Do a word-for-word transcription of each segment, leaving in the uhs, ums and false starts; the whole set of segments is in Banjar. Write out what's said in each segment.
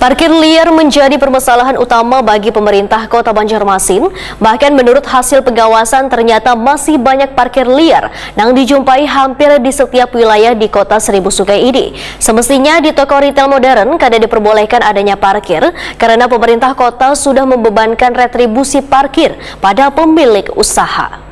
Parkir liar menjadi permasalahan utama bagi pemerintah Kota Banjarmasin. Bahkan menurut hasil pengawasan, ternyata masih banyak parkir liar nang dijumpai hampir di setiap wilayah di Kota Seribu Sungai ini. Semestinya di toko retail modern kada diperbolehkan adanya parkir karena pemerintah kota sudah membebankan retribusi parkir pada pemilik usaha.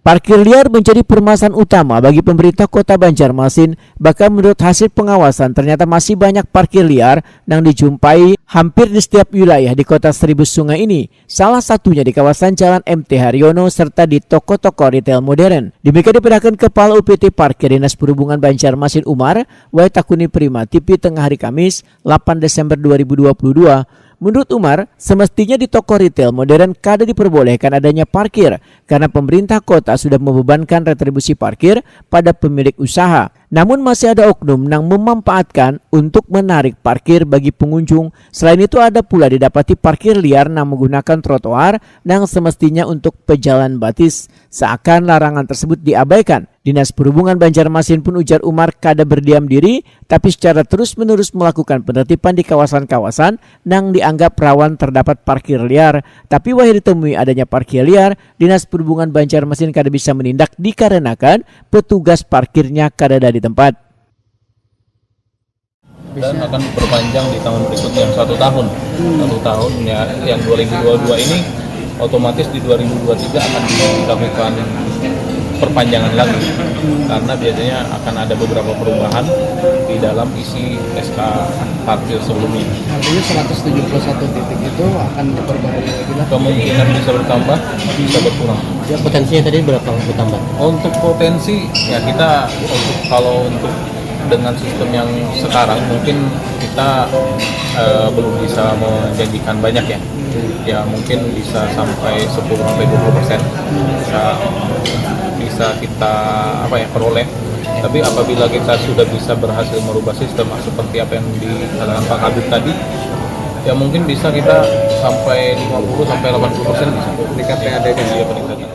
Parkir liar menjadi permasalahan utama bagi pemerintah Kota Banjarmasin. Bahkan menurut hasil pengawasan, ternyata masih banyak parkir liar nang dijumpai hampir di setiap wilayah di Kota Seribu Sungai ini. Salah satunya di kawasan Jalan M T Haryono serta di toko-toko retail modern. Demikian dipadahkan Kepala U P T Parkir Dinas Perhubungan Banjarmasin Umar, wayah takuni Prima T V Tengah Hari Kamis, delapan Desember dua ribu dua puluh dua. Menurut Umar, semestinya di toko retail modern kada diperbolehkan adanya parkir karena pemerintah kota sudah membebankan retribusi parkir pada pemilik usaha. Namun masih ada oknum nang memanfaatkan untuk menarik parkir bagi pengunjung. Selain itu, ada pula didapati parkir liar nang menggunakan trotoar nang semestinya untuk pejalan batis. Seakan larangan tersebut diabaikan, Dinas Perhubungan Banjarmasin pun, ujar Umar, kada berdiam diri, tapi secara terus-menerus melakukan penertiban di kawasan-kawasan nang dianggap rawan terdapat parkir liar. Tapi wayah ditemui adanya parkir liar, Dinas Perhubungan Banjarmasin kada bisa menindak dikarenakan petugas parkirnya kadada di tempat. Dan akan diperpanjang di tahun berikutnya, satu tahun. Satu tahun, ya, yang dua ribu dua puluh dua ini otomatis di dua ribu dua puluh tiga akan dilakukan perpanjangan lagi karena biasanya akan ada beberapa perubahan di dalam isi S K parkir sebelumnya. Artinya seratus tujuh puluh satu titik itu akan diperbarui lagi lah. Kemungkinan bisa bertambah, bisa berkurang. Ya, potensinya tadi berapa bertambah? Untuk potensi, ya, kita untuk, kalau untuk dengan sistem yang sekarang mungkin kita eh, belum bisa menjanjikan banyak, ya. Ya, mungkin bisa sampai sepuluh sampai dua puluh persen bisa, bisa kita, apa ya, peroleh. Tapi apabila kita sudah bisa berhasil merubah sistem seperti apa yang dikatakan Pak Kabid tadi, ya, mungkin bisa kita sampai lima puluh sampai delapan puluh persen bisa. Meningkat P A D-nya. Iya, peningkatan.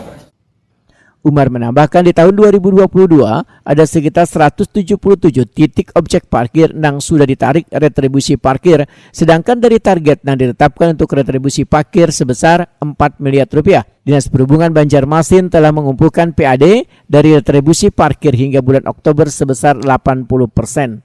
Umar menambahkan, di tahun dua ribu dua puluh dua ada sekitar seratus tujuh puluh tujuh titik objek parkir nang sudah ditarik retribusi parkir, sedangkan dari target nang ditetapkan untuk retribusi parkir sebesar empat miliar rupiah, Dinas Perhubungan Banjarmasin telah mengumpulkan P A D dari retribusi parkir hingga bulan Oktober sebesar delapan puluh persen.